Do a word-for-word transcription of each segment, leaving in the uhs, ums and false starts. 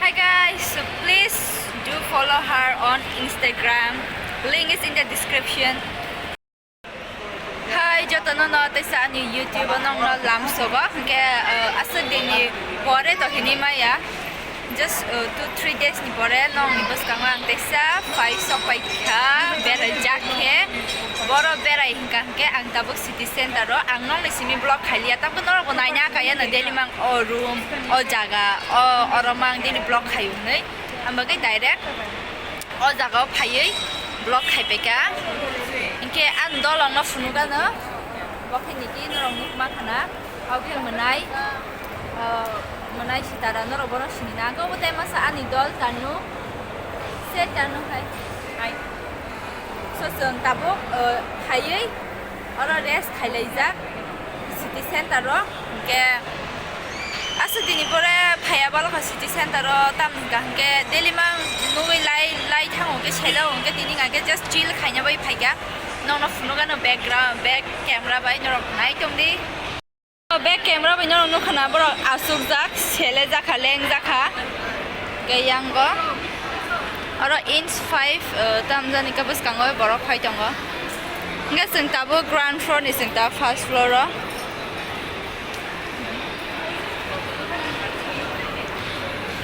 Hi guys, so please do follow her on Instagram. Link is in the description. Hi, jotono no teisa ani YouTube o nongno lamsogo. Hwnkhe, uh, aswk dini pore to hinwi maya. Just, uh, two three days ni pore nongni bwskango ang teisa phai sok pai kha, berai jak khe. Boro berai hwnkha hwnkhe ang tabuk city center o ang nongni simi vlog khailiya. Tabuk norokbo naina kaya no daily mang o room, o jaga, o oro mang daily vlog khaio hwnwi. Ang bagwi direct o jaga o phaiwi vlog khai paikha. Hinkhe ang dolong no phunukgano, bo khe niki norok nukma khana, o khe mwnai, ah, mwnai sitara norok bono sini na. Ang khe obo tei masa ani dol Tanu, se Tanu hai, hai. So chwng tabuk, ah, phaiwi oro rest khailaijak city center o. Hinkhe aswk dini pore phaiya balokha city center o, tamni hwnkha hinkhe daily mang nugwi lai, lai thango hinkhe selo hinkhe tini hwnkha khe just chill khaina bai phaikha. Nokno phunukgano background, back camera bai norok nai tongdi. O back camera bai norok nukha na borok asukjak, selejakha, lengjakha. Hinkhe yango oro inch five, uh, tamjani khe bwskango borok phai tongo. Hinkhe chwng tabuk ground floor ni chwng tabuk first floor o.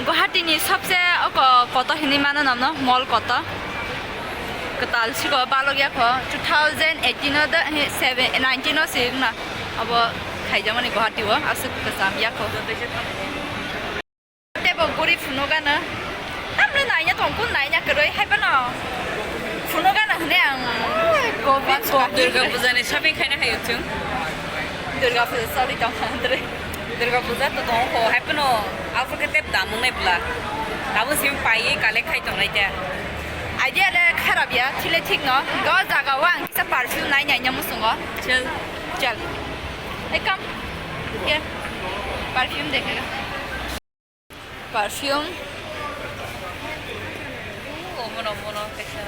Guwahati ni sabse oko koto hinwi mano namno, mall koto. Kwtal siko balok ya kho, two thousand eighteen o da, he, seven, nineteen o si wngna. Abo khaijakmani Guwahati o, aswk kwcham ya kho. Tei bo guri phunukgano. Tamle naina tong, kun naina kwrwi, hai phano phunukgano hwnwi ang. Durga Puja ni shopping khaina hayo chwng. Durga Puja choli tong kha, Durga Puja to tong kho, hai phano after ke tep damung nai bla. Tabuk sim pai collect khai tong nai te. Idea le kharap ya, thile thik no. Go jaga o ang kisa perfume nai nai nyamu sungo. Chal. Chal. Hey, come. Here. Perfume dekhe. Perfume. Oh, mono, mono, kaisa.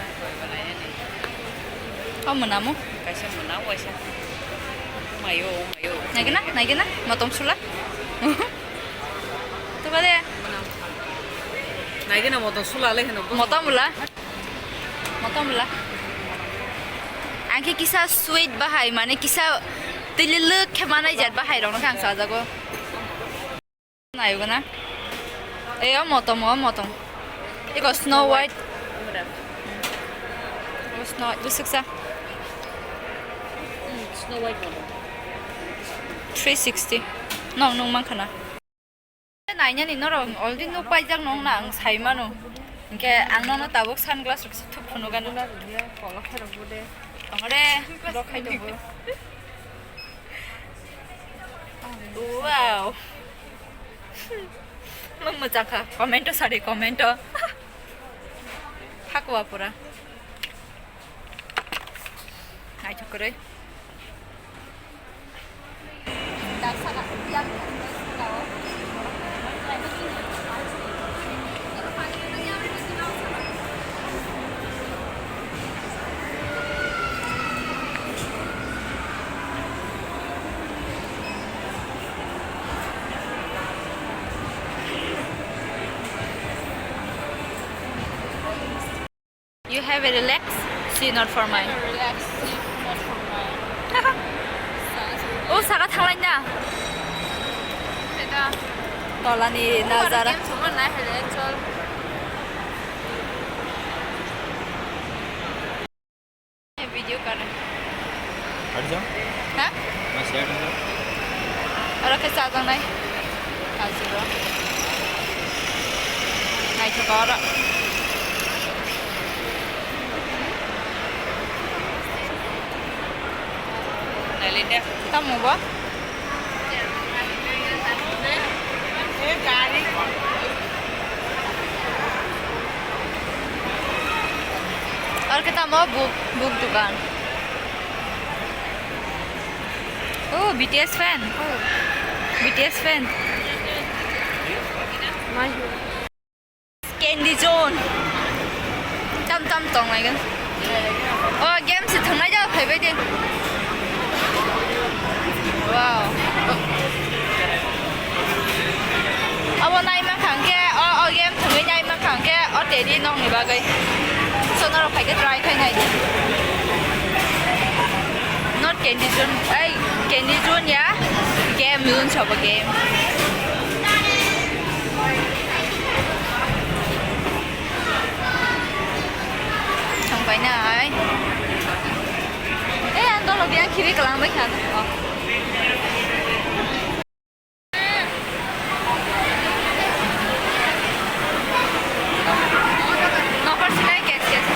Oh, mwnamo? Kaisa mwnamo, kaisa. Mayo, mayo. Naigena, naigena, motom sula. Tuba de. Naigena motom sula le heno. Motom bula. Motom bula. Angke kisa sweet bahai, mane kisa tililuk khe manai jat bahai rok no khe ang sajago. Naigo na. Eyo motom, o motom. Iko Snow White. O Snow White, bwswksa. Hmm, Snow White motom. Three sixty. Nong nung mankha na. Nainani norok already nuk paijak nung na ang sai mano. Hinkhe ang nono tabuk sunglass rok se thuk phunukgano. Tongre, rok khai tongo. Wow. Mung mwchang kha, comment o sari, comment o. Hakwa pura. Naithok kwrwi. You have a relax, see not for mine. Relax, see not for mine. O saka thanglai na. Tolani nazara. Video kar. Hadi jam? Ha? Masih ada jam? Oro khe chajaknai. Kajiro. Naithoka oro. Tamo bo? Oro khe tamo book, book dukan. Oh, B T S fan. Oh. B T S fan. Candy zone. Tam tam tong laigwn. Oh, game se thwngnai jao phaibai de. Wow. Abo naima khangkhe, oh, oh, game Okay. So, norok phaikhe try khai nai di. Not candy zone, ai, candy zone ya, game zone sobo game. Thangbai nai. Eh, ang dolo dia khibi kalang bai kha. Oh. Nokar silai kes kes.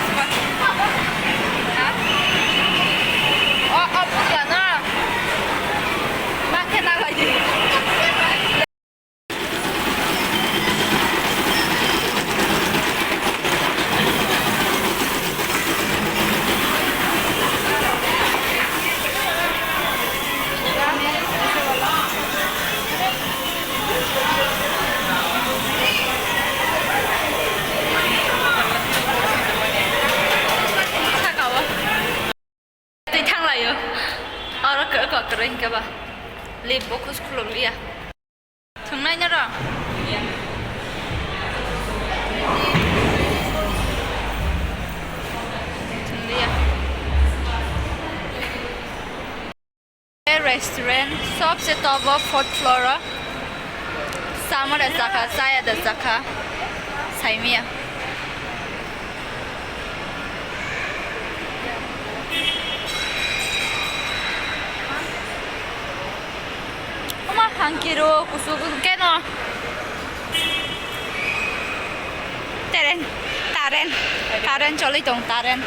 Ha? O, o, putla na. Ma khe na lagi. Sakao. Twi thanglaio. Oro kwrwi hwnkhe ba. Lip bo khus khuluk liya. Thwngnai noro. Thwngliya. Restaurant, sobse top o fourth floor o. Samo da jakha, chaya da jakha. Saimiya. Oma hangkiro kusu kusu keno. Teren, taren, taren choli tong, taren.